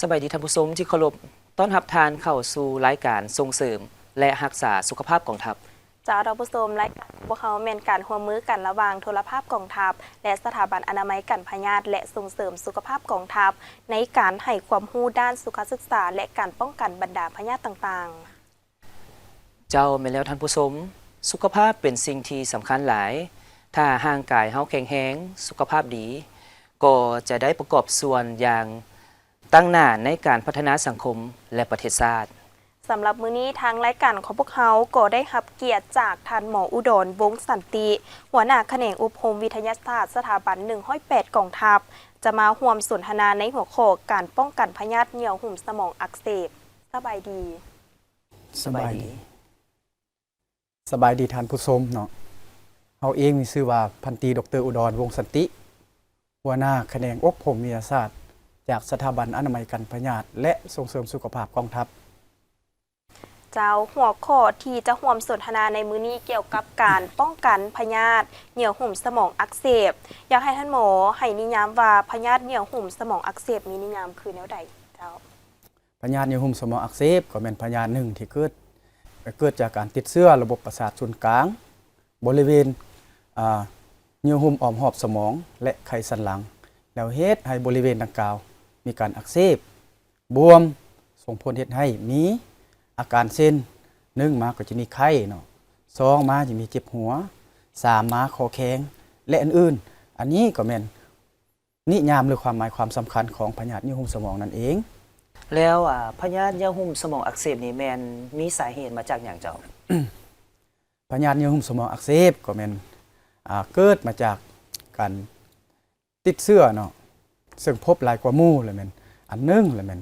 ສະບາຍດີທ່ານຜູ້ຊົມທີ່ເຄົາລົບ, ຕ້ອນຮັບທ່ານເຂົ້າສູ່ລາຍການສົ່ງເສີມ ແລະ ຮັກສາສຸຂະພາບກອງທັບ. ເຈົ້າ ທ່ານຜູ້ຊົມ, ລາຍການຂອງພວກເຮົາແມ່ນການຮ່ວມມືກັນລະຫວ່າງໂທລະພາບກອງທັບ ແລະ ສະຖາບັນອະນາໄມກັນພະຍາດ ແລະ ສົ່ງເສີມສຸຂະພາບກອງທັບ ໃນການໃຫ້ຄວາມຮູ້ດ້ານສຸຂະສຶກສາ ແລະ ການປ້ອງກັນບັນດາພະຍາດຕ່າງໆ. ເຈົ້າ ແມ່ນແລ້ວທ່ານຜູ້ຊົມ, ສຸຂະພາບເປັນສິ່ງທີ່ສຳຄັນຫຼາຍ. ຖ້າຮ່າງກາຍເຮົາແຂງແຮງ, ສຸຂະພາບດີ, ກໍຈະໄດ້ປະກອບສ່ວນຢ່າງຕັ້ງໜ້າໃນການພັດທະນາສັງຄົມ ແລະ ປະເທດຊາດ. ສຳລັບມື້ນີ້, ທາງລາຍການຂອງພວກເຮົາກໍໄດ້ຮັບກຽດຈາກທ່ານໝໍ ອຸດອນ ວົງສັນຕິ, ຫົວໜ້າຂະແໜງອົບຮົມວິທະຍາສາດ ສະຖາບັນໜຶ່ງຮ້ອຍແປດກອງທັບ, ຈະມາຮ່ວມສົນທະນາໃນຫົວຂໍ້ການປ້ອງກັນພະຍາດເຍື່ອຫຸ້ມສະໝອງອັກເສບ. ສະບາຍດີ. ສະບາຍດີ. ສະບາຍດີທ່ານຜູ້ຊົມເນາະ. ເຮົາເອງມີຊື່ວ່າພັນຕີ ດອກເຕີ ອຸດອນ ວົງສັນຕິ, ຫົວໜ້າຂະແໜງອົບຮົມວິທະຍາສາດ ຈາກສະຖາບັນອະນາໄມກັນພະຍາດ ແລະ ສົ່ງເສີມສຸຂະພາບກອງທັບ. ເຈົ້າ, ຫົວຂໍ້ທີ່ຈະຮ່ວມສົນທະນາໃນມື້ນີ້ກ່ຽວກັບການປ້ອງກັນພະຍາດເຍື່ອຫຸ້ມສະໝອງອັກເສບ. ຢາກໃຫ້ທ່ານໝໍໃຫ້ນິຍາມວ່າພະຍາດເຍື່ອຫຸ້ມສະໝອງອັກເສບມີນິຍາມຄືແນວໃດ? ເຈົ້າ. ພະຍາດເຍື່ອຫຸ້ມສະໝອງອັກເສບກໍແມ່ນພະຍາດໜຶ່ງທີ່ເກີດ ເກີດຈາກການຕິດເຊື້ອລະບົບປະສາດສູນກາງ ບໍລິເວນ ອາ ເຍື່ອຫຸ້ມອ້ອມຮອບສະໝອງ ແລະ ໄຂສັນຫຼັງ ແລ້ວເຮັດໃຫ້ບໍລິເວນດັ່ງກ່າວມີການອັກເສບ, ບວມ, ສົ່ງຜົນເຮັດໃຫ້ມີອາການເຊັ່ນ ໜຶ່ງມາກໍຈະມີໄຂ້ເນາະ, ສອງມາຈະມີເຈັບຫົວ, ສາມມາຄໍແຂງ ແລະ ອື່ນໆ. ອັນນີ້ກໍແມ່ນ ນິຍາມ ຫຼື ຄວາມໝາຍຄວາມສຳຄັນຂອງພະຍາດເຍື່ອຫຸ້ມສະໝອງນັ້ນເອງ. ແລ້ວ ອາ ພະຍາດເຍື່ອຫຸ້ມສະໝອງອັກເສບນີ້ແມ່ນມີສາເຫດມາຈາກຫຍັງເຈົ້າ? ພະຍາດເຍື່ອຫຸ້ມສະໝອງອັກເສບກໍແມ່ນ ອາ ເກີດມາຈາກການຕິດເຊື້ອເນາະ, ເຊິ່ງພົບຫຼາຍກວ່າໝູ່ລະແມ່ນ ອັນໜຶ່ງລະແມ່ນ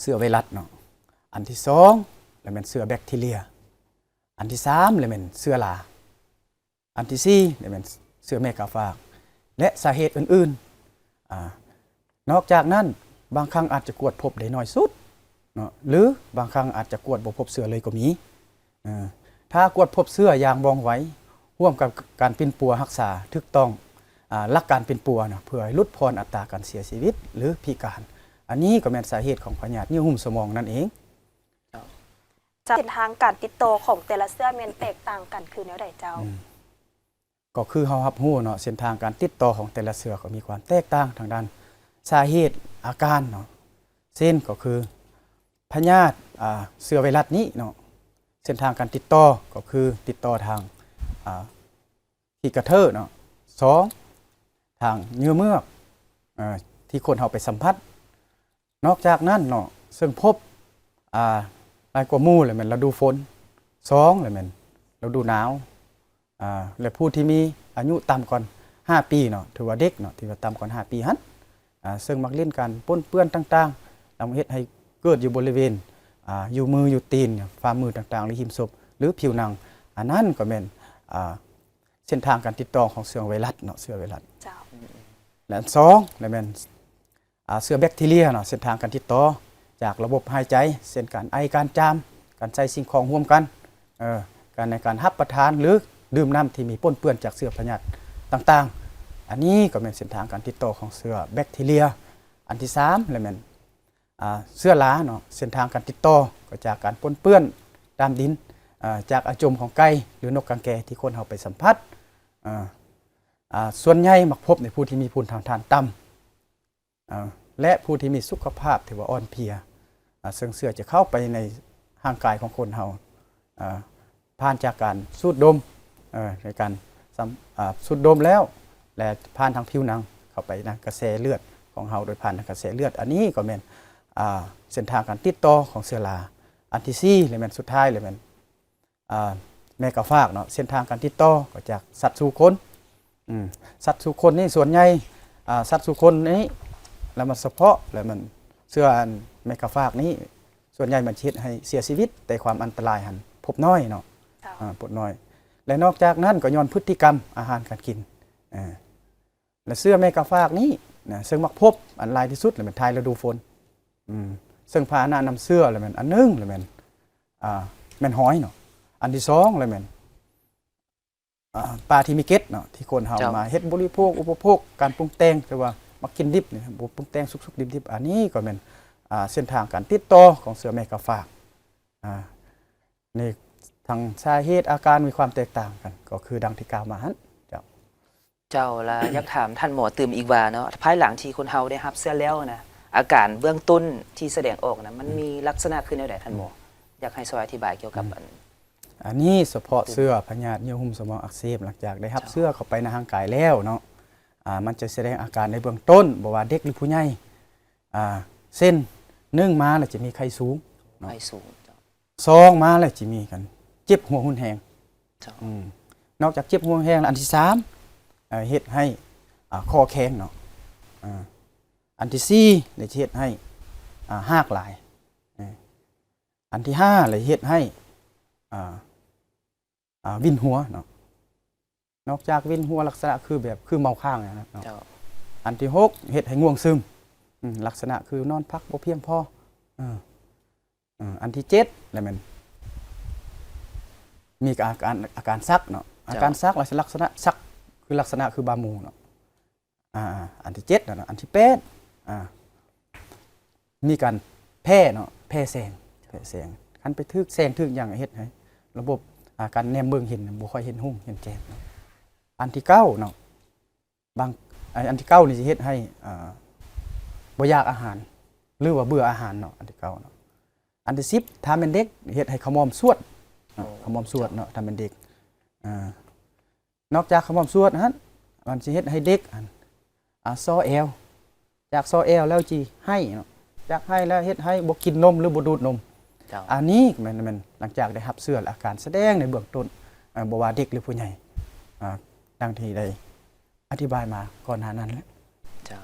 ເຊື້ອໄວຣັສເນາະ, ອັນທີສອງລະແມ່ນເຊື້ອແບັກທີເຣຍ, ອັນທີສາມລະແມ່ນເຊື້ອລາ, ອັນທີສີ່ລະແມ່ນເຊື້ອແມ່ກາຝາກ ແລະ ສາເຫດອື່ນໆ. ອາ ນອກຈາກນັ້ນ ບາງຄັ້ງອາດຈະກວດພົບໄດ້ໜ້ອຍສຸດເນາະ ຫຼື ບາງຄັ້ງອາດຈະກວດບໍ່ພົບເຊື້ອເລີຍກໍມີ. ເອີ ຖ້າກວດພົບເຊື້ອຢ່າງວ່ອງໄວ ຮ່ວມກັບການປິ່ນປົວຮັກສາຖືກຕ້ອງ ອາ ຫຼັກການປິ່ນປົວນະ ເພື່ອໃຫ້ຫຼຸດຜ່ອນອັດຕາການເສຍຊີວິດ ຫຼື ພິການ, ອັນນີ້ກໍແມ່ນສາເຫດຂອງພະຍາດເຍື່ອຫຸ້ມສະໝອງນັ້ນເອງ. ເຈົ້າ ເສັ້ນທາງການຕິດຕໍ່ຂອງແຕ່ລະເຊື້ອແມ່ນແຕກຕ່າງກັນຄືແນວໃດເຈົ້າ? ອືມ ກໍຄືເຮົາຮັບຮູ້ເນາະ ເສັ້ນທາງການຕິດຕໍ່ຂອງແຕ່ລະເຊື້ອກໍມີຄວາມແຕກຕ່າງທາງດ້ານສາເຫດອາການເນາະ, ເຊັ່ນກໍຄືພະຍາດ ອາ ເຊື້ອໄວຣັສນີ້ເນາະ ເສັ້ນທາງການຕິດຕໍ່ກໍຄືຕິດຕໍ່ທາງ ອາ ຂີ້ກະເທີເນາະ, ສອງ ທາງເຫຍື່ອເມືອກ ເອີ ທີ່ຄົນເຮົາໄປສຳຜັດ. ນອກຈາກນັ້ນເນາະ ເຊິ່ງພົບ ອາ ຫຼາຍກວ່າໝູ່ລະແມ່ນລະດູຝົນ, ສອງລະແມ່ນລະດູໜາວ ອາ ແລະ ຜູ້ທີ່ມີອາຍຸຕ່ຳກວ່າຫ້າປີເນາະ ຖືວ່າເດັກເນາະ ທີ່ວ່າຕ່ຳກວ່າຫ້າປີຫັ້ນ ອາ ເຊິ່ງມັກຫຼິ້ນການປົນເປື້ອນຕ່າງໆ ແລ້ວເຮັດໃຫ້ເກີດຢູ່ບໍລິເວນ ອາ ຢູ່ມື ຢູ່ຕີນ ຝ່າມືຕ່າງໆ ຫຼື ຫິ້ມສົບ ຫຼື ຜິວໜັງ, ອັນນັ້ນກໍແມ່ນ ອາ ເສັ້ນທາງການຕິດຕໍ່ຂອງເຊື້ອໄວຣັສເນາະ ເຊື້ອໄວຣັສ. ເຈົ້າ. ແລະ ອັນສອງລະແມ່ນ ອາ ເຊື້ອແບັກທີເຣຍເນາະ ເສັ້ນທາງການຕິດຕໍ່ຈາກລະບົບຫາຍໃຈ ເຊັ່ນ ການໄອ ການຈາມ ການໃຊ້ສິ່ງຂອງຮ່ວມກັນ ເອີ ການໃນການຮັບປະທານ ຫຼື ດື່ມນ້ຳທີ່ມີປົນເປື້ອນຈາກເຊື້ອພະຍາດຕ່າງໆ. ອັນນີ້ກໍແມ່ນເສັ້ນທາງການຕິດຕໍ່ຂອງເຊື້ອແບັກທີເຣຍ. ອັນທີສາມລະແມ່ນ ອາ ເຊື້ອລາເນາະ ເສັ້ນທາງການຕິດຕໍ່ກໍຈາກການປົນເປື້ອນຕາມດິນ ອາ ຈາກອາຈົມຂອງໄກ່ ຫຼື ນົກກາງແກ ທີ່ຄົນເຮົາໄປສຳຜັດ. ອາ ອາ ສ່ວນໃຫຍ່ມັກພົບໃນຜູ້ທີ່ມີພູມຕ້ານທານຕ່ຳ ອາ ແລະ ຜູ້ທີ່ມີສຸຂະພາບທີ່ວ່າອ່ອນເພຍ ອາ ເຊິ່ງເຊື້ອຈະເຂົ້າໄປໃນຮ່າງກາຍຂອງຄົນເຮົາ ອາ ຜ່ານຈາກການສູດດົມ ເອີ ໃນການສຳ ອາ ສູດດົມແລ້ວ ແລະ ຜ່ານທາງຜິວໜັງເຂົ້າໄປໃນກະແສເລືອດຂອງເຮົາ ໂດຍຜ່ານທາງກະແສເລືອດ. ອັນນີ້ກໍແມ່ນ ອາ ເສັ້ນທາງການຕິດຕໍ່ຂອງເຊື້ອລາ. ອັນທີສີ່ ແລະ ແມ່ນສຸດທ້າຍ ແລະ ແມ່ນ ອາ ແມ່ກາຝາກເນາະ ເສັ້ນທາງການຕິດຕໍ່ກໍຈາກສັດສູ່ຄົນ. ອືມ ສັດສູ່ຄົນນີ້ສ່ວນໃຫຍ່ ອາ ສັດສູ່ຄົນນີ້ ແລ້ວມັນສະເພາະ ແລ້ວມັນເຊື້ອອັນແມ່ກາຝາກນີ້ ສ່ວນໃຫຍ່ມັນຊິເຮັດໃຫ້ເສຍຊີວິດ ແຕ່ຄວາມອັນຕະລາຍຫັ້ນພົບໜ້ອຍເນາະ. ເຈົ້າ. ອາ ພົບໜ້ອຍ ແລະ ນອກຈາກນັ້ນກໍຍ້ອນພຶດຕິກຳອາຫານການກິນ ເອີ ແລະ ເຊື້ອແມ່ກາຝາກນີ້ນະ ເຊິ່ງມັກພົບອັນຫຼາຍທີ່ສຸດລະແມ່ນທ້າຍລະດູຝົນ. ອືມ ເຊິ່ງພາຫະນະນຳເຊື້ອລະແມ່ນອັນໜຶ່ງລະແມ່ນ ອາ ແມ່ນຫອຍເນາະ, ອັນທີສອງລະແມ່ນ ອາ ປາທີ່ມີເກັດເນາະ ທີ່ຄົນເຮົາ ເຈົ້າ ມາເຮັດບໍລິໂພກ ອຸປະໂພກ ການປຸງແຕ່ງ ຫຼືວ່າ ມັກກິນດິບນີ້ ບໍ່ປຸງແຕ່ງສຸກໆດິບໆ. ອັນນີ້ກໍແມ່ນ ອ່າ ເສັ້ນທາງການຕິດຕໍ່ຂອງເຊື້ອແມ່ກາຝາກ ອ່າ ໃນທັງສາເຫດ ອາການມີຄວາມແຕກຕ່າງກັນ ກໍຄືດັ່ງທີ່ກ່າວມາຫັ້ນ. ເຈົ້າ ເຈົ້າ ລະຢາກຖາມທ່ານໝໍຕື່ມອີກວ່າເນາະ ພາຍຫຼັງທີ່ຄົນເຮົາໄດ້ຮັບເຊື້ອແລ້ວນະ ອາການເບື້ອງຕົ້ນທີ່ສະແດງອອກນະ ມັນ ອືມ ມີລັກສະນະຄືແນວໃດທ່ານໝໍ? ອືມ ຢາກໃຫ້ຊ່ວຍອະທິບາຍກ່ຽວກັບ ອືມ ອັນ ອັນນີ້ສະເພາະເຊື້ອພະຍາດເຍື່ອຫຸ້ມສະໝອງອັກເສບ ຫຼັງຈາກໄດ້ຮັບເຊື້ອເຂົ້າໄປໃນຮ່າງກາຍແລ້ວເນາະ ອ່າ ມັນຈະສະແດງອາການໃນເບື້ອງຕົ້ນ ບໍ່ວ່າເດັກ ຫຼື ຜູ້ໃຫຍ່ ອ່າ ເຊັ່ນ ໜຶ່ງມາແລ້ວຈະມີໄຂ້ສູງເນາະ ໄຂ້ສູງ ເຈົ້າ ສອງມາແລ້ວຈະມີການເຈັບຫົວຮຸນແຮງ ເຈົ້າ ອືມ ນອກຈາກເຈັບຫົວແຮງແລ້ວ ອັນທີສາມ ເຮັດໃຫ້ ອ່າ ຄໍແຂງເນາະ ອ່າ ອັນທີສີ່ແລ້ວຈະເຮັດໃຫ້ ອ່າ ຮາກຫຼາຍ ເອີ ອັນທີຫ້າແລ້ວເຮັດໃຫ້ ອ່າ ອ່າ ວິນຫົວເນາະ ນອກຈາກວິນຫົວລັກສະນະຄືແບບ ຄືເມົາຄ້າງນັ້ນເນາະ ເຈົ້າ ອັນທີຫົກເຮັດໃຫ້ງ່ວງຊຶມ ອືມ ລັກສະນະຄືນອນພັກບໍ່ພຽງພໍ ເອີ ເອີ ອັນທີເຈັດແລ້ວແມ່ນມີອາການ ອາການຊັກເນາະ ເຈົ້າ ອາການຊັກລັກສະນະ ຊັກຄືລັກສະນະຄືບາໝູເນາະ ອ່າ ອັນທີເຈັດນະ ອັນທີແປດ ອ່າ ມີການແພ້ເນາະ ແພ້ແສງ ແພ້ແສງ ຄັນໄປຖືກແສງຖືກຫຍັງເຮັດໃຫ້ລະບົບ ອ່າ ການແນມເບິ່ງເຫັນບໍ່ຄ່ອຍເຫັນຮຸ່ງເຫັນແຈ້ງເນາະ ອັນທີເກົ້າເນາະ ບາງ ອັນທີເກົ້ານີ້ຊິເຮັດໃຫ້ ອ່າ ບໍ່ຢາກອາຫານ ຫຼືວ່າເບື່ອອາຫານເນາະ ອັນທີເກົ້າເນາະ ອັນທີສິບ ຖ້າແມ່ນເດັກ ເຮັດໃຫ້ຂະໝອມຊວດເນາະ ໂອ້ ຂະໝອມຊວດເນາະ ຖ້າແມ່ນເດັກ ອ່າ ນອກຈາກຂະໝອມຊວດຫັ້ນ ມັນຊິເຮັດໃຫ້ເດັກຫັ້ນ ອ່າ ຊໍແອວ ຈາກຊໍແອວແລ້ວຊິໄຫ້ເນາະ ຈາກໄຫ້ແລ້ວເຮັດໃຫ້ບໍ່ກິນນົມ ຫຼືບໍ່ດູດນົມ ເຈົ້າ ອັນນີ້ແມ່ນ ແມ່ນຫຼັງຈາກໄດ້ຮັບເຊື້ອ ແລະ ອາການສະແດງໃນເບື້ອງຕົ້ນ ເອີ ບໍ່ວ່າເດັກ ຫຼື ຜູ້ໃຫຍ່ ອ່າ ດັ່ງທີ່ໄດ້ອະທິບາຍມາກ່ອນໜ້ານັ້ນແຫຼະ ເຈົ້າ.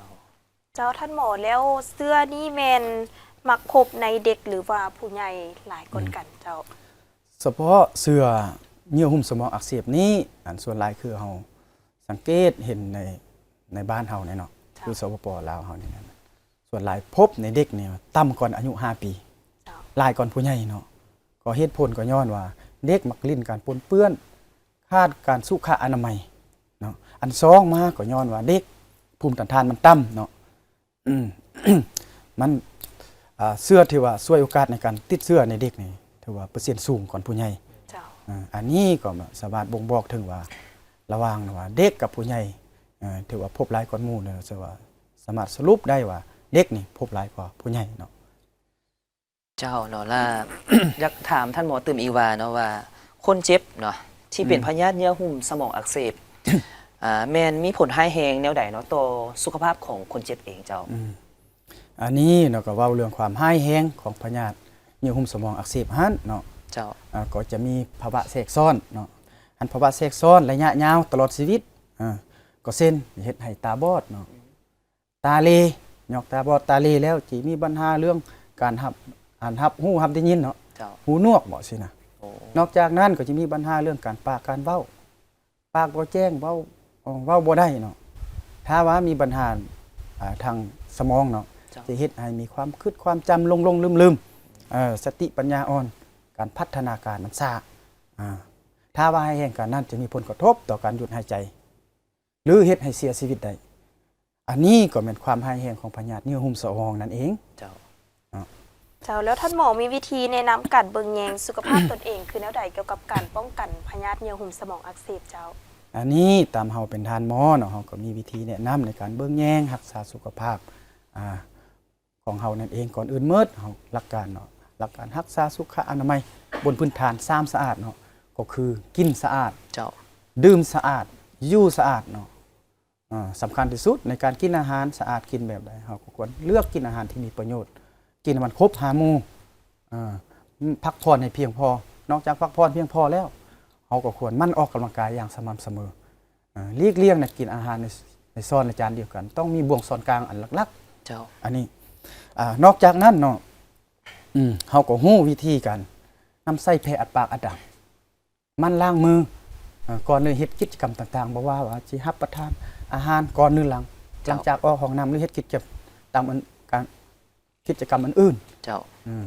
ເຈົ້າ ທ່ານໝໍ ແລ້ວເຊື້ອນີ້ແມ່ນມັກພົບໃນເດັກ ຫຼືວ່າຜູ້ໃຫຍ່ຫຼາຍກ່ອນກັນ ອືມ ເຈົ້າ? ສະເພາະເຊື້ອເຍື່ອຫຸ້ມສະໝອງອັກເສບນີ້ ອັນສ່ວນຫຼາຍຄືເຮົາສັງເກດເຫັນໃນ ໃນບ້ານເຮົານີ້ເນາະ ເຈົ້າ ຄື ສປປ ລາວເຮົານີ້ນະ ສ່ວນຫຼາຍພົບໃນເດັກນີ້ຕ່ຳກ່ອນອາຍຸຫ້າປີ ເຈົ້າ ຫຼາຍກ່ອນຜູ້ໃຫຍ່ເນາະ ກໍເຫດຜົນກໍຍ້ອນວ່າເດັກມັກຫຼິ້ນກັນປົນເປື້ອນ ຂາດການສຸຂະອະນາໄມເນາະ ອັນສອງມາກໍຍ້ອນວ່າເດັກພູມຕ້ານທານມັນຕ່ຳເນາະ ອືມ ມັນ ອ່າ ເຊື້ອທີ່ວ່າສວຍໂອກາດໃນການຕິດເຊື້ອໃນເດັກນີ້ ຖືວ່າເປີເຊັນສູງກ່ອນຜູ້ໃຫຍ່ ເຈົ້າ ອ່າ ອັນນີ້ກໍສາມາດບົ່ງບອກເຖິງວ່າ ລະຫວ່າງວ່າເດັກກັບຜູ້ໃຫຍ່ ເອີ ຖືວ່າພົບຫຼາຍກ່ອນໝູ່ເນາະ ສາມາດສະຫຼຸບໄດ້ວ່າເດັກນີ້ພົບຫຼາຍກວ່າຜູ້ໃຫຍ່ເນາະ. ເຈົ້າເນາະ ລະ ຢາກຖາມທ່ານໝໍຕື່ມອີກວ່າເນາະ ວ່າຄົນເຈັບເນາະ ທີ່ເປັນ ອືມ ພະຍາດເຍື່ອຫຸ້ມສະໝອງອັກເສບ ອ່າ ແມ່ນມີຜົນຮ້າຍແຮງແນວໃດເນາະ ຕໍ່ສຸຂະພາບຂອງຄົນເຈັບເອງເຈົ້າ? ອືມ ອັນນີ້ເນາະ ກໍເວົ້າເລື່ອງຄວາມຮ້າຍແຮງຂອງພະຍາດເຍື່ອຫຸ້ມສະໝອງອັກເສບຫັ້ນເນາະ ເຈົ້າ ອ່າ ກໍຈະມີພາວະແຊກຊ້ອນເນາະ ອັນພາວະແຊກຊ້ອນໄລຍະຍາວຕະຫຼອດຊີວິດ ອ່າ ກໍເຊັ່ນ ເຮັດໃຫ້ຕາບອດເນາະ ຕາເລ ຍອກຕາບອດຕາເລແລ້ວ ຊິມີບັນຫາເລື່ອງການຮັບ ອັນຮັບຮູ້ຮັບໄດ້ຍິນເນາະ ເຈົ້າ ຫູໜວກບໍຊີ້ນະ ໂອ້ ນອກຈາກນັ້ນກໍຈະມີບັນຫາເລື່ອງການປາກການເວົ້າ ປາກບໍ່ແຈ້ງ ເວົ້າ ເວົ້າບໍ່ໄດ້ເນາະ ຖ້າວ່າມີບັນຫາ ອ່າ ທາງສະໝອງເນາະ ເຈົ້າ ຈະເຮັດໃຫ້ມີຄວາມຄິດຄວາມຈຳຫຼົງໆລືມໆ ເອີ ສະຕິປັນຍາອ່ອນ ການພັດທະນາການມັນຊ້າ ອ່າ ຖ້າວ່າຮ້າຍແຮງການນັ້ນ ຈະມີຜົນກະທົບຕໍ່ການຢຸດຫາຍໃຈ ຫຼືເຮັດໃຫ້ເສຍຊີວິດໄດ້ ອັນນີ້ກໍແມ່ນຄວາມຮ້າຍແຮງຂອງພະຍາດເຍື່ອຫຸ້ມສະໝອງນັ້ນເອງ ເຈົ້າ ເຈົ້າ ແລ້ວທ່ານໝໍມີວິທີແນະນຳການເບິ່ງແຍງສຸຂະພາບຕົນເອງຄືແນວໃດ ກ່ຽວກັບການປ້ອງກັນພະຍາດເຍື່ອຫຸ້ມສະໝອງອັກເສບເຈົ້າ? ອັນນີ້ຕາມເຮົາເປັນທ່ານໝໍເນາະ ເຮົາກໍມີວິທີແນະນຳໃນການເບິ່ງແຍງຮັກສາສຸຂະພາບ ອ່າ ຂອງເຮົານັ້ນເອງ ກ່ອນອື່ນໝົດເຮົາຫຼັກການເນາະ ຫຼັກການຮັກສາສຸຂະອະນາໄມບົນພື້ນຖານສາມສະອາດເນາະ ກໍຄືກິນສະອາດ ເຈົ້າ ດື່ມສະອາດ ຢູ່ສະອາດເນາະ ອ່າ ສຳຄັນທີ່ສຸດໃນການກິນອາຫານສະອາດ ກິນແບບໃດ ເຮົາກໍຄວນເລືອກກິນອາຫານທີ່ມີປະໂຫຍດ ກິນໃຫ້ມັນຄົບຫ້າໝູ່ ອ່າ ພັກຜ່ອນໃຫ້ພຽງພໍ ນອກຈາກພັກຜ່ອນພຽງພໍແລ້ວ ເຮົາກໍຄວນໝັ່ນອອກກຳລັງກາຍຢ່າງສະໝ່ຳສະເໝີ ອ່າ ຫຼີກລ່ຽງໃນກິນອາຫານໃນ ໃນຊ້ອນ ໃນຈານດຽວກັນ ຕ້ອງມີບ່ວງຊ້ອນກາງອັນຫຼັກໆ ເຈົ້າ ອັນນີ້ ອ່າ ນອກຈາກນັ້ນເນາະ ອືມ ເຮົາກໍຮູ້ວິທີການນຳໃຊ້ແພອັດປາກອັດດັງ ໝັ່ນລ້າງມື ເອີ ກ່ອນ ຫຼື ເຮັດກິດຈະກຳຕ່າງໆ ບໍ່ວ່າ ວ່າຊິຮັບປະທານອາຫານກ່ອນ ຫຼື ຫຼັງ ເຈົ້າ ຫຼັງຈາກອອກຫ້ອງນ້ຳ ຫຼື ເຮັດກິດຈະກຳອັນ ການ ກິດຈະກຳອັນອື່ນ ເຈົ້າ ອືມ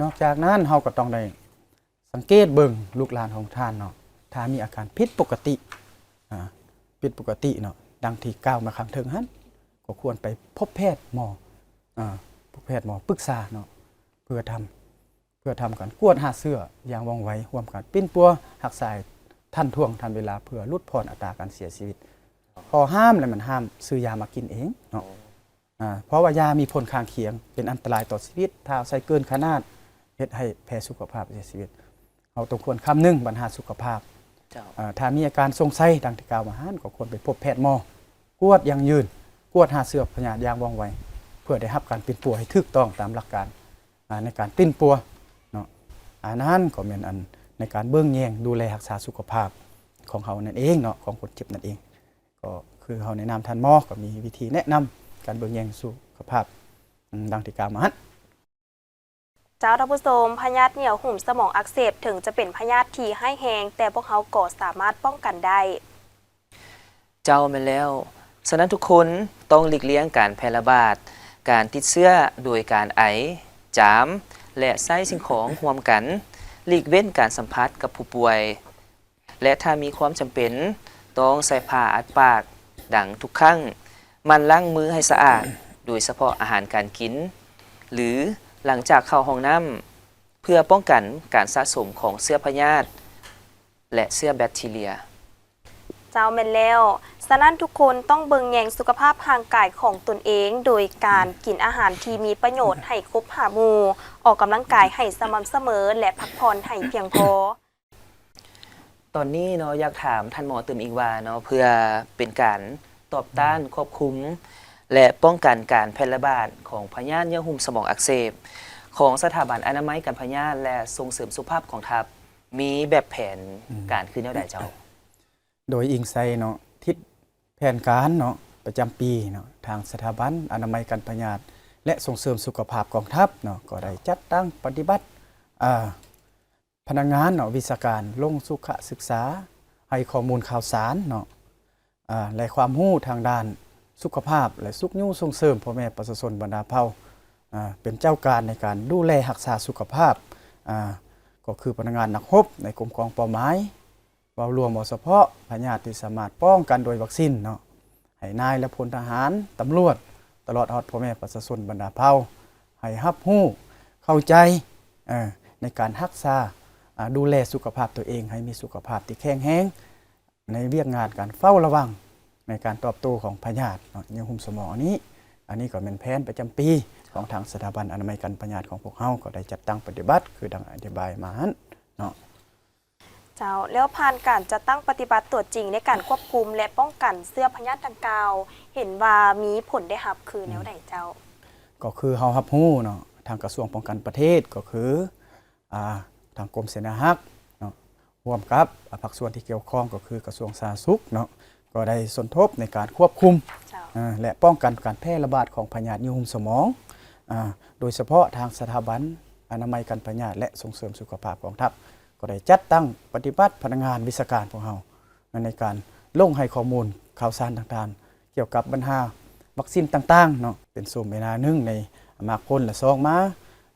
ນອກຈາກນັ້ນ ເຮົາກໍຕ້ອງໄດ້ ສັງເກດເບິ່ງລູກຫຼານຂອງທ່ານເນາະ ຖ້າມີອາການຜິດປົກກະຕິ ອ່າ ຜິດປົກກະຕິເນາະ ດັ່ງທີ່ກ່າວມາຂ້າງເທິງຫັ້ນ ກໍຄວນໄປພົບແພດໝໍ ອາ ພົບແພດໝໍປຶກສາເນາະ ເພື່ອທຳ ເພື່ອທຳການກວດຫາເຊື້ອຢ່າງວ່ອງໄວ, ຮ່ວມກັນປິ່ນປົວຮັກສາໃຫ້ທັນທ່ວງທັນເວລາ ເພື່ອຫຼຸດຜ່ອນອັດຕາການເສຍຊີວິດ. ຂໍ້ຫ້າມແລ້ວແມ່ນຫ້າມຊື້ຢາມາກິນເອງເນາະ. ອາ ເພາະວ່າຢາມີຜົນຂ້າງຄຽງເປັນອັນຕະລາຍຕໍ່ຊີວິດ, ຖ້າໃຊ້ເກີນຂະໜາດເຮັດໃຫ້ແພ້ສຸຂະພາບເສຍຊີວິດ. ເຮົາຕ້ອງຄວນຄຳນຶງບັນຫາສຸຂະພາບ. ເຈົ້າ. ອາ ຖ້າມີອາການສົງໄສດັ່ງທີ່ກ່າວມາຫັ້ນ ກໍຄວນໄປພົບແພດໝໍ ກວດຢັ້ງຢືນ, ກວດຫາເຊື້ອພະຍາດຢ່າງວ່ອງໄວ ເພື່ອໄດ້ຮັບການປິ່ນປົວໃຫ້ຖືກຕ້ອງຕາມຫຼັກການ ອາ ໃນການປິ່ນປົວເນາະ. ອັນນັ້ນກໍແມ່ນອັນໃນການເບິ່ງແຍງດູແລຮັກສາສຸຂະພາບຂອງເຮົານັ້ນເອງເນາະ, ຂອງຄົນເຈັບນັ້ນເອງ. ກໍຄືເຮົາໃນນາມທ່ານໝໍ ກໍມີວິທີແນະນຳການເບິ່ງແຍງສຸຂະພາບ ອາ ດັ່ງທີ່ກ່າວມາຫັ້ນ. ເຈົ້າ ທ່ານຜູ້ຊົມ, ພະຍາດເຫຍື້ອຫຸ້ມສະໝອງອັກເສບ ເຖິງຈະເປັນພະຍາດທີ່ຮ້າຍແຮງ, ແຕ່ພວກເຮົາກໍສາມາດປ້ອງກັນໄດ້. ເຈົ້າ, ແມ່ນແລ້ວ. ສະນັ້ນທຸກຄົນຕ້ອງຫຼີກລ່ຽງການແຜ່ລະບາດການຕິດເຊື້ອໂດຍການໄອ, ຈາມ ແລະ ໃຊ້ສິ່ງຂອງຮ່ວມກັນ, ຫຼີກເວັ້ນການສຳຜັດກັບຜູ້ປ່ວຍ ແລະ ຖ້າມີຄວາມຈຳເປັນ, ຕ້ອງໃສ່ຜ້າອັດປາກດັງທຸກຄັ້ງ. ໝັ່ນລ້າງມືໃຫ້ສະອາດ, ໂດຍສະເພາະອາຫານການກິນ ຫຼື ຫຼັງຈາກເຂົ້າຫ້ອງນ້ຳ, ເພື່ອປ້ອງກັນການສະສົມຂອງເຊື້ອພະຍາດ ແລະ ເຊື້ອແບັກທີເຣຍ. ເຈົ້າ, ແມ່ນແລ້ວ. ສະນັ້ນທຸກຄົນຕ້ອງເບິ່ງແຍງສຸຂະພາບຮ່າງກາຍຂອງຕົນເອງ ໂດຍການກິນອາຫານທີ່ມີປະໂຫຍດໃຫ້ຄົບຫ້າໝູ່, ອອກກຳລັງກາຍໃຫ້ສະໝ່ຳສະເໝີ ແລະ ພັກຜ່ອນໃຫ້ພຽງພໍ. ຕອນນີ້ເນາະ ຢາກຖາມທ່ານໝໍຕື່ມອີກວ່າເນາະ ເພື່ອເປັນການຕອບຕ້ານ, ຄວບຄຸມ ແລະ ປ້ອງກັນການແຜ່ລະບາດຂອງພະຍາດເຫຍື້ອຫຸ້ມສະໝອງອັກເສບ ຂອງສະຖາບັນອະນາໄມການພະຍາດ ແລະ ສົ່ງເສີມສຸຂະພາບກອງທັບ ມີແບບແຜນ ອືມ ການຄືແນວໃດເຈົ້າ? ໂດຍອີງໃສ່ເນາະ ທິດແຜນການເນາະ ປະຈຳປີເນາະ ທາງສະຖາບັນອະນາໄມການພະຍາດ ແລະ ສົ່ງເສີມສຸຂະພາບກອງທັບເນາະ ກໍໄດ້ຈັດຕັ້ງປະຕິບັດ ອາ ພະນັກງານເນາະ ວິຊາການລົງສຸຂະສຶກສາ ໃຫ້ຂໍ້ມູນຂ່າວສານເນາະ ອາ ແລະ ຄວາມຮູ້ທາງດ້ານສຸຂະພາບ ແລະ ຊຸກຍູ້ສົ່ງເສີມພໍ່ແມ່ປະຊາຊົນບັນດາເຜົ່າ ອາ ເປັນເຈົ້າການໃນການດູແລຮັກສາສຸຂະພາບ ອາ ກໍຄືພະນັກງານນັກຮົບໃນກົມກອງເປົ້າໝາຍ ເວົ້າລວມ ເວົ້າສະເພາະພະຍາດທີ່ສາມາດປ້ອງກັນໂດຍວັກຊີນເນາະ ໃຫ້ນາຍ ແລະ ພົນທະຫານ, ຕຳຫຼວດ ຕະຫຼອດຮອດພໍ່ແມ່ປະຊາຊົນບັນດາເຜົ່າ ໃຫ້ຮັບຮູ້ເຂົ້າໃຈ ເອີ ໃນການຮັກສາ ອາ ດູແລສຸຂະພາບຕົວເອງ ໃຫ້ມີສຸຂະພາບທີ່ແຂງແຮງ ໃນວຽກງານການເຝົ້າລະວັງ ໃນການຕອບໂຕ້ຂອງພະຍາດເຫຍື້ອຫຸ້ມສະໝອງອັນນີ້. ອັນນີ້ກໍແມ່ນແຜນປະຈຳປີຂອງທາງສະຖາບັນອະນາໄມການພະຍາດຂອງພວກເຮົາ ກໍໄດ້ຈັດຕັ້ງປະຕິບັດຄືດັ່ງອະທິບາຍມາຫັ້ນເນາະ. ເຈົ້າ, ແລ້ວຜ່ານການຈັດຕັ້ງປະຕິບັດຕົວຈິງໃນການຄວບຄຸມ ແລະ ປ້ອງກັນເຊື້ອພະຍາດດັ່ງກ່າວ ເຫັນວ່າມີຜົນໄດ້ຮັບຄືແນວໃດເຈົ້າ? ອືມ ກໍຄືເຮົາຮັບຮູ້ເນາະ ທາງກະຊວງປ້ອງກັນປະເທດ ກໍຄື ອາ ທາງກົມເສນາຮັກເນາະ ຮ່ວມກັບ ອາ ພາກສ່ວນທີ່ກ່ຽວຂ້ອງ ກໍຄືກະຊວງສາທາລະນະສຸກເນາະ ກໍໄດ້ສົມທົບໃນການຄວບຄຸມ ເຈົ້າ ອາ ແລະ ປ້ອງກັນການແຜ່ລະບາດຂອງພະຍາດເຫຍື້ອຫຸ້ມສະໝອງ ອາ ໂດຍສະເພາະທາງສະຖາບັນອະນາໄມການພະຍາດ ແລະ ສົ່ງເສີມສຸຂະພາບກອງທັບ ກໍໄດ້ຈັດຕັ້ງປະຕິບັດພະນັກງານວິຊາການພວກເຮົາ ໃນການລົງໃຫ້ຂໍ້ມູນຂ່າວສານຕ່າງໆ ກ່ຽວກັບບັນຫາວັກຊີນຕ່າງໆເນາະ ເປັນໂຊມເວລາໜຶ່ງໃນອະນາຄົດ ແລະ ສອງມາ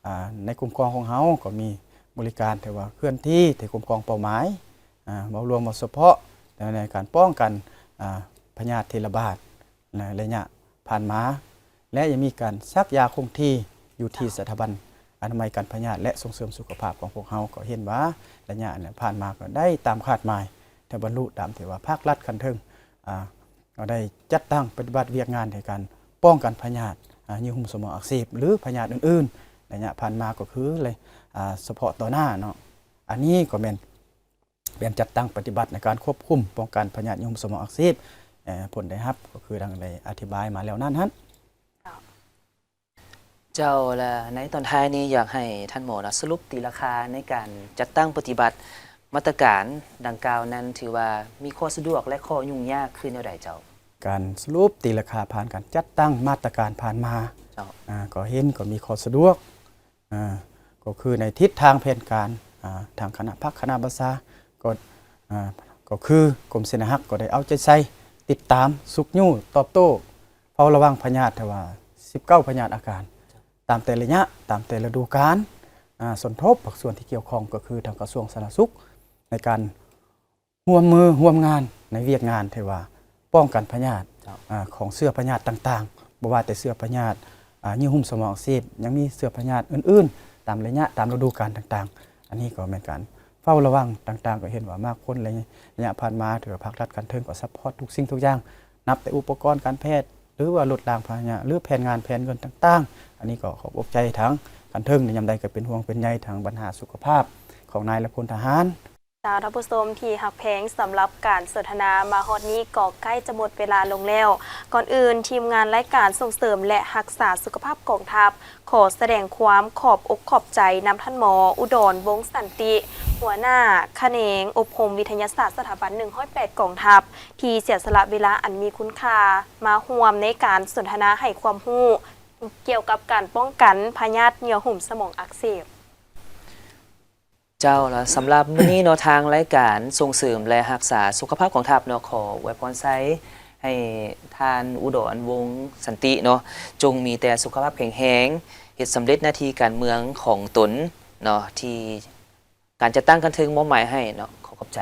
ອາ ໃນກົມກອງຂອງເຮົາກໍມີບໍລິການທີ່ວ່າເຄື່ອນທີ່ທີ່ກົມກອງເປົ້າໝາຍ ອາ ເວົ້າລວມ ເວົ້າສະເພາະໃນການປ້ອງກັນ ອາ ພະຍາດທີ່ລະບາດ ໃນໄລຍະຜ່ານມາ ແລະ ຍັງມີການສັກຢາຄົງທີ່ຢູ່ທີ່ສະຖາບັນອະນາໄມການພະຍາດ ແລະ ສົ່ງເສີມສຸຂະພາບຂອງພວກເຮົາ ກໍເຫັນວ່າໄລຍະນັ້ນຜ່ານມາກໍໄດ້ຕາມຄາດໝາຍ ໄດ້ບັນລຸຕາມທີ່ວ່າພາກລັດຂັ້ນເທິງ ອາ ກໍໄດ້ຈັດຕັ້ງປະຕິບັດວຽກງານໃນການປ້ອງກັນພະຍາດ ອາ ເຫຍື້ອຫຸ້ມສະໝອງອັກເສບ ຫຼື ພະຍາດອື່ນໆ ໄລຍະຜ່ານມາກໍຄື ອາ ສະເພາະຕໍ່ໜ້າເນາະ. ອັນນີ້ກໍແມ່ນ ແຜນຈັດຕັ້ງປະຕິບັດໃນການຄວບຄຸມປ້ອງກັນພະຍາດເຫຍື້ອຫຸ້ມສະໝອງອັກເສບ ເອີ ຜົນໄດ້ຮັບກໍຄືດັ່ງໄດ້ອະທິບາຍມາແລ້ວນັ້ນຫັ້ນ. ເຈົ້າ ແລະ ໃນຕອນທ້າຍນີ້ຢາກໃຫ້ທ່ານໝໍນະສະຫຼຸບຕີລາຄາໃນການຈັດຕັ້ງປະຕິບັດມາດຕະການດັ່ງກ່າວນັ້ນ ຖືວ່າມີຂໍ້ສະດວກ ແລະ ຂໍ້ຫຍຸ້ງຍາກຄືແນວໃດເຈົ້າ? ການສະຫຼຸບຕີລາຄາຜ່ານການຈັດຕັ້ງມາດຕະການຜ່ານມາ ເຈົ້າ ອາ ກໍເຫັນກໍມີຂໍ້ສະດວກ ອາ ກໍຄືໃນທິດທາງແຜນການ ອາ ທາງຄະນະພັກຄະນະບັນຊາ ກໍ ອາ ກໍຄືກົມເສນາຮັກກໍໄດ້ເອົາໃຈໃສ່ຕິດຕາມ ຊຸກຍູ້ ຕອບໂຕ້ ເຝົ້າລະວັງພະຍາດ ແຕ່ວ່າສິບເກົ້າພະຍາດອາການ ຕາມແຕ່ໄລຍະ ຕາມແຕ່ລະດູການ ອາ ສົມທົບພາກສ່ວນທີ່ກ່ຽວຂ້ອງ ກໍຄືທາງກະຊວງສາທາລະນະສຸກ ໃນການ ຮ່ວມມືຮ່ວມງານໃນວຽກງານທີ່ວ່າປ້ອງກັນພະຍາດ ເຈົ້າ ອາ ຂອງເຊື້ອພະຍາດຕ່າງໆ ບໍ່ວ່າແຕ່ເຊື້ອພະຍາດ ອາ ເຍື່ອຫຸ້ມສະໝອງອັກເສບ ຍັງມີເຊື້ອພະຍາດອື່ນໆ ຕາມໄລຍະ ຕາມລະດູການຕ່າງໆ. ອັນນີ້ກໍແມ່ນການເຝົ້າລະວັງຕ່າງໆ ກໍເຫັນວ່າມາກພົ້ນໄລຍະຜ່ານມາ ຖືວ່າພາກລັດຂັ້ນເທິງກໍຊັບພອດທຸກສິ່ງທຸກຢ່າງ ນັບແຕ່ອຸປະກອນການແພດ ຫຼືວ່າລົດລາງພາຫະນະ ຫຼືແຜນງານແຜນເງິນຕ່າງໆ. ອັນນີ້ກໍຂອບອົກໃຈທາງຂັ້ນເທິງ ໃນຍາມໃດກໍເປັນຫ່ວງເປັນໃຍທາງບັນຫາສຸຂະພາບຂອງນາຍ ແລະ ພົນທະຫານ. ເຈົ້າ ທ່ານຜູ້ຊົມທີ່ຮັກແພງ, ສຳລັບການສົນທະນາມາຮອດນີ້ກໍໃກ້ຈະໝົດເວລາລົງແລ້ວ. ກ່ອນອື່ນ, ທີມງານລາຍການສົ່ງເສີມ ແລະ ຮັກສາສຸຂະພາບກອງທັບ ຂໍສະແດງຄວາມຂອບອົກຂອບໃຈນຳທ່ານໝໍ ອຸດອນ ວົງສັນຕິ ຫົວໜ້າຂະແໜງອົບຮົມວິທະຍາສາດສະຖາບັນໜຶ່ງຮ້ອຍແປດກອງທັບ ທີ່ເສຍສະຫຼະເວລາອັນມີຄຸນຄ່າມາຮ່ວມໃນການສົນທະນາໃຫ້ຄວາມຮູ້ກ່ຽວກັບການປ້ອງກັນພະຍາດເຍື່ອຫຸ້ມສະໝອງອັກເສບ. ເຈົ້າ ແລະ ສຳລັບມື້ນີ້ເນາະ ທາງລາຍການສົ່ງເສີມ ແລະ ຮັກສາສຸຂະພາບກອງທັບເນາະ ຂໍອວຍພອນໄຊໃຫ້ທ່ານ ອຸດອນ ວົງສັນຕິເນາະ ຈົ່ງມີແຕ່ສຸຂະພາບແຂງແຮງ, ເຮັດສຳເລັດໜ້າທີ່ການເມືອງຂອງຕົນເນາະ ທີ່ການຈັດຕັ້ງຂັ້ນເທິງມອບໝາຍໃຫ້ເນາະ. ຂໍຂອບໃຈ.